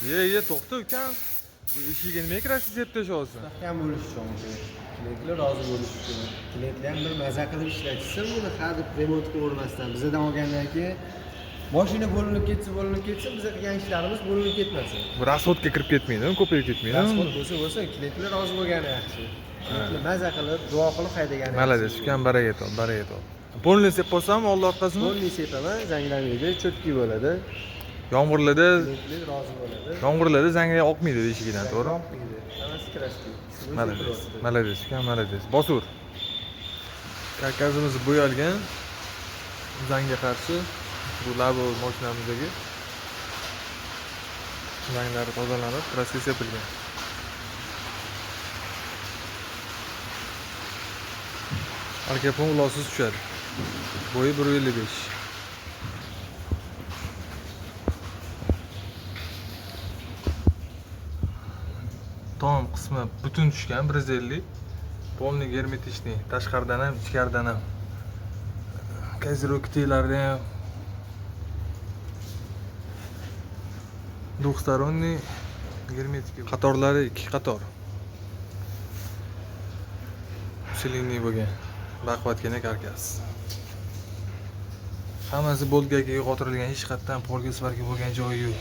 Ye, ye, to'xta ukam. Bu eshigiga nimaga kraska sepib tashlayapsan? Mustahkam bo'lish uchun, klientlar rozi bo'lishi uchun, klientlar ham bir maza qilib ishlatishsin buni, hadeb remont qilavermasdan. Bizadan olgandan keyin mashina bo'linib ketsa, bo'linib ketsin, biza qilgan ishlarimiz bo'linib ketmasin. Bu расход ga kirib ketmaydimi, ko'payib ketmaydimi? Расход bo'lsa bo'lsin, klientlar rozi bo'lgani yaxshi. Klientlar maza qilib, duo qilib haydagani. Молодец, ukam, baraka top, baraka top. Полный sepib olsam, oldi orqasini? Полный sepaman, zanglamaydi, чёткий bo'ladi. Yomg'irlarda Klientlar rozi bo'ladi. Yomg'irlarda zangi oqmaydi eshigidan, to'g'rimi? Oqmaydi. Hammasi краска. Молодец, молодец, ukam, молодец. Bosur. Karkasimiz bo'yalgan. Zangga qarshi bu labo mashinamizdagi zanglari tozalanib, краска sepilgan. Arka ulovsiz tushadi. Bo'yi 1.55. Tom qismi butun tushgan, 150. Полный герметичный, tashqaridan ham, ichkaridan ham. Козырёк telarida ham двухсторонний герметика. Qatorlari ikki qator. Усиленный bo'lgan. Baquvvatgina karkas. Hammasi болгарка ga qotirilgan, hech qayerdan polga сварка bo'lgan joyi yo'q.